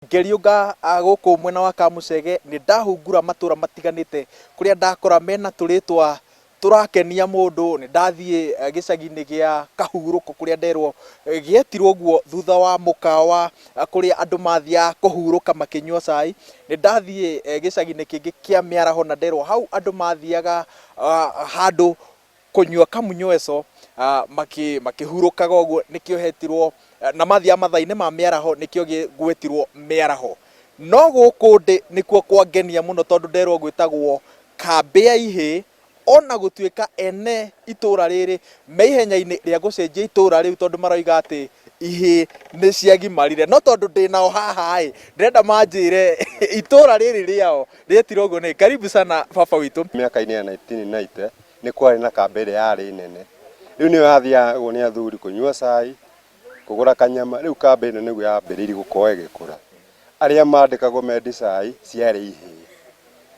Ngĩriũnga gũkũ mwena wa Kamũcege nĩ ndahungura matũra matiganĩte kũrĩa ndakora mena tũrĩtwa tũrakenia mũndũ. Nĩ ndathiĩ gĩcagi-inĩ gĩa Kahurũko kũrĩa nderwo gĩetirwo ũguo thutha wa mũkawa kũrĩa andũ mathiaga kũhurũka makĩnyua cai. Nĩ ndathiĩ gĩcagi-inĩ kĩngĩ kĩa Mĩaraho na nderwo hau andũ mathiaga handũ kũnyua kamunyweco makĩhurũkaga ũguo nĩkĩo hetirwo na mathiaga mathaa-inĩ ma mĩaraho nĩkĩo gwetirwo mĩaraho. No gũkũ ndĩ nĩkuo kwangenia mũno tondũ nderwo gwĩtagwo kambĩ ya ihĩĩ ona gũtuĩka ene itũra rĩrĩ me ihenya-inĩ rĩa gũcenjia itũra rĩu tondũ maroiga atĩ ihĩĩ nĩ ciagimarire. No tondũ ndĩ nao haha ĩ, ndĩrenda manjĩre itũra rĩrĩ rĩao rĩetirwo ũguo nĩkĩ. Karibu sana baba witũ. Mĩaka-inĩ ya 1990 nĩ kwarĩ na kambĩ ĩrĩa yarĩ nene, rĩu nĩyo yathiagwo nĩ athuri kũnyua cai, kũgũra kanyama, rĩu kambĩ ĩno nĩguo yambĩrĩirie gũkorwo ĩgĩkũra. Arĩa mandĩkagwo mendi cai ciarĩ ihĩĩ,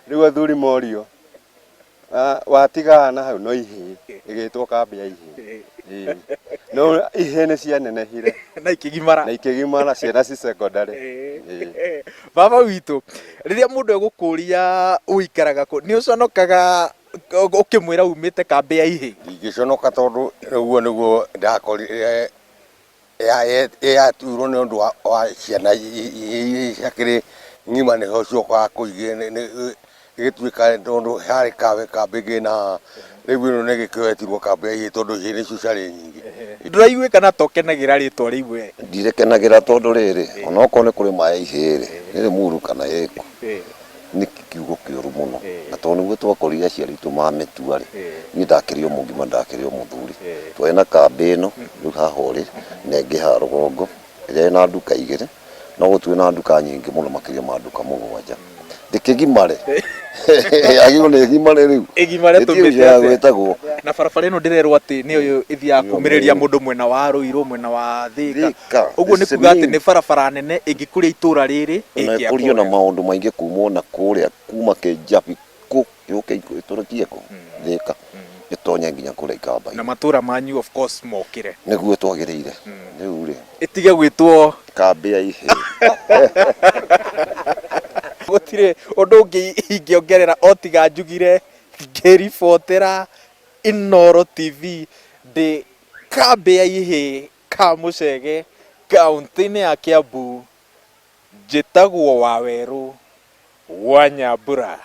rĩu athuri morio watigana hau no ihĩĩ, ĩgĩtwo kambĩ ya ihĩĩ. Ĩĩ. No ihĩĩ nĩ cianenehire na ikĩgimara na ikĩgimara ciana ci secondary. Ĩĩ. Baba witũ, rĩrĩa mũndũ egũkũria ũikaraga kũ, nĩ ũconokaga ũkĩmwĩra umĩte kambĩ ya ihĩĩ? Ndingĩconoka tondũ ũguo nĩguo ndakorire yatuirwo nĩ ũndũ wa ciana iria ciakĩrĩ ng'ima nĩho ciokaga kũigĩ ĩgĩtuĩka tondũ harĩ kambĩ ĩngĩ na rĩu ĩno nĩkĩo yetirwo kambĩ ya ihĩĩ tondũ ihĩĩ nĩcio ciarĩ nyingĩ. Ndũraiguĩka na ta ũkenagĩra rĩtwa rĩu we? Ndirĩkenagĩra tondũ rĩrĩ, onokorwo nĩ kũrĩ maĩ ihĩĩ rĩ, nĩ Rĩmuru kana ĩkũ. Nĩ kiugo kĩũru mũno na tondũ nĩguo twakorire aciari aitũ mamĩtua rĩ, niĩ ndakĩrĩ o mũgima ndakĩrĩ o mũthuri. Twarĩ na kambĩ ĩno rĩu haha ũrĩ na ĩngĩ haha rũgongo ĩrĩa ĩna nduka igĩrĩ no gũtirĩ na nduka nyingĩ mũno makĩria ma nduka mũgwanja. Ndĩkĩgimare yagĩrĩirwo nĩ ĩgimare rĩu. Ĩgimare Ĩtige tũmĩte gũikara atĩa? gwĩtagwo. Na barabara ĩno ndĩrerwo atĩ nĩyo ĩthiaga Nĩyo kumĩrĩria main. mũndũ mwena wa Ruiru, mwena wa Thika. Thika, Ũguo nĩ kuga atĩ main. nĩ barabara nene ĩngĩkũria itũra rĩrĩ Na ĩngĩakwo ĩkũrio na wega. maũndũ maingĩ kuma ona kũrĩa kuma Kĩnjabi kũ yũke ĩtũrũkie kũ Thika ĩtonye nginya kũrĩa Ikamba-inĩ. Na matũra manyu of course mokĩre. Nĩguo twagĩrĩire. Rĩu rĩ. Ĩtige gwĩtwo. Kambĩ ya ihĩĩ. Gũtirĩ ũndũ ũngĩ ingĩongerera o tiga njugire ngĩribotera Inooro TV ndĩ kambĩ ya ihĩĩ Kamũcege kaũntĩ-inĩ ya Kĩambu, njĩtagwo Wawerũ wa Nyambura.